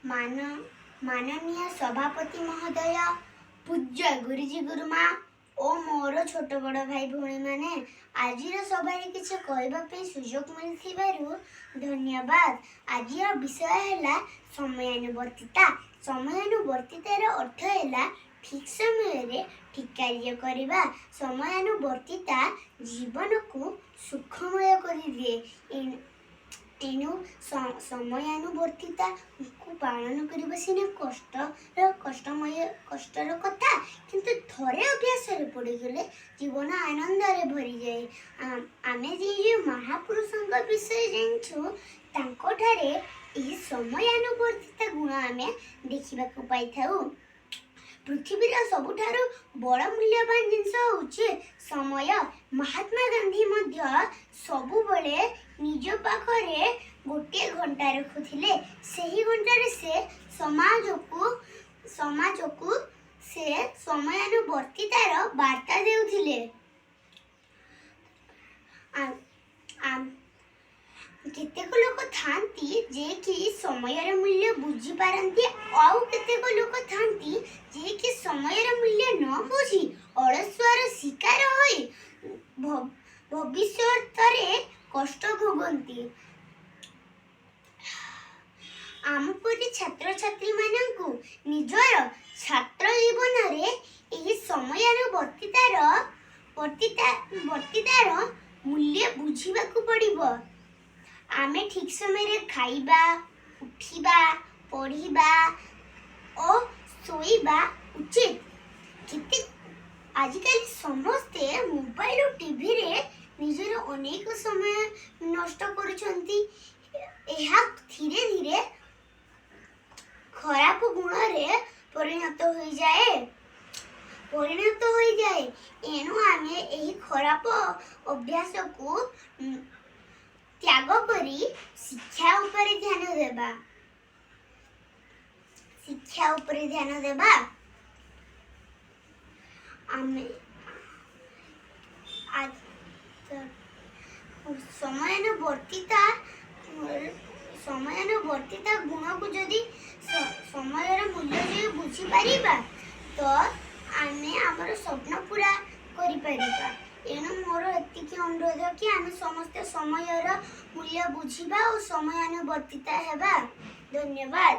ମାନନୀୟ ସଭାପତି ମହୋଦୟ, ପୂଜ୍ୟ ଗୁରୁଜୀ ଗୁରୁମା ଓ ମୋର ଛୋଟ ବଡ଼ ଭାଇ ଭଉଣୀମାନେ, ଆଜିର ସଭାରେ କିଛି କହିବା ପାଇଁ ସୁଯୋଗ ମିଳିଥିବାରୁ ଧନ୍ୟବାଦ। ଆଜିର ବିଷୟ ହେଲା ସମୟାନୁବର୍ତ୍ତିତା। ସମୟାନୁବର୍ତ୍ତିତାର ଅର୍ଥ ହେଲା ଠିକ୍ ସମୟରେ ଠିକ୍ କାର୍ଯ୍ୟ କରିବା। ସମୟାନୁବର୍ତ୍ତିତା ଜୀବନକୁ ସୁଖମୟ କରିଦିଏ। ଏଣୁ ସମୟାନୁବର୍ତ୍ତିତାକୁ ପାଳନ କରିବା ସିନା କଷ୍ଟମୟ, କଷ୍ଟର କଥା, କିନ୍ତୁ ଥରେ ଅଭ୍ୟାସରେ ପଡ଼ିଗଲେ ଜୀବନ ଆନନ୍ଦରେ ଭରିଯାଏ। ଆମେ ଯେ ଯେଉଁ ମହାପୁରୁଷଙ୍କ ବିଷୟ ଜାଣିଛୁ, ତାଙ୍କଠାରେ ଏହି ସମୟାନୁବର୍ତ୍ତିତା ଗୁଣ ଆମେ ଦେଖିବାକୁ ପାଇଥାଉ। ପୃଥିବୀର ସବୁଠାରୁ ବଡ଼ ମୂଲ୍ୟବାନ ଜିନିଷ ହେଉଛି ସମୟ। ମହାତ୍ମା ଗାନ୍ଧୀ ମଧ୍ୟ ସବୁବେଳେ ନିଜ ପାଖରେ ଗୋଟିଏ ଘଣ୍ଟା ରଖୁଥିଲେ। ସେହି ଘଣ୍ଟାରେ ସେ ସମାଜକୁ ସେ ସମୟାନୁବର୍ତ୍ତିତାର ବାର୍ତ୍ତା ଦେଉଥିଲେ। କେତେକ ଲୋକ ଥାଆନ୍ତି ଯେ କି ସମୟର ମୂଲ୍ୟ ବୁଝିପାରନ୍ତି, ଆଉ କେତେକ ଲୋକ ଥାଆନ୍ତି ଯେ କି ସମୟର ମୂଲ୍ୟ ନ ବୁଝି ଅଳସୁଆର ଶିକାର ହୋଇ ଭବିଷ୍ୟତରେ କଷ୍ଟ ଭୋଗନ୍ତି। ଆମ ପରି ଛାତ୍ରଛାତ୍ରୀମାନଙ୍କୁ ନିଜର ଛାତ୍ର ଜୀବନରେ ଏହି ସମୟାନୁବର୍ତ୍ତିତାର ବର୍ତ୍ତିତାର ମୂଲ୍ୟ ବୁଝିବାକୁ ପଡ଼ିବ। ଆମେ ଠିକ୍ ସମୟରେ ଖାଇବା, ଉଠିବା, ପଢ଼ିବା ଓ ଶୋଇବା ଉଚିତ। କେତେ ଆଜିକାଲି ସମସ୍ତେ ମୋବାଇଲ ଓ ଟିଭିରେ ନିଜର ଅନେକ ସମୟ ନଷ୍ଟ କରୁଛନ୍ତି। ଏହା ଧୀରେ ଧୀରେ ଖରାପ ଗୁଣରେ ପରିଣତ ହୋଇଯାଏ। ଏଣୁ ଆମେ ଏହି ଖରାପ ଅଭ୍ୟାସକୁ ତ୍ୟାଗ କରି ଶିକ୍ଷା ଉପରେ ଧ୍ୟାନ ଦେବା, ଶିକ୍ଷା ଉପରେ ଧ୍ୟାନ ଦେବା। ଆମେ ସମୟାନୁବର୍ତ୍ତିତା ଗୁଣକୁ ଯଦି ସମୟର ମୂଲ୍ୟ ଯଦି ବୁଝିପାରିବା, ତ ଆମେ ଆମର ସ୍ୱପ୍ନ ପୂରା କରିପାରିବା। ଏଣୁ ମୋର ଏତିକି ଅନୁରୋଧ କି ଆମେ ସମସ୍ତେ ସମୟର ମୂଲ୍ୟ ବୁଝିବା ଓ ସମୟାନୁବର୍ତ୍ତିତା ହେବା। ଧନ୍ୟବାଦ।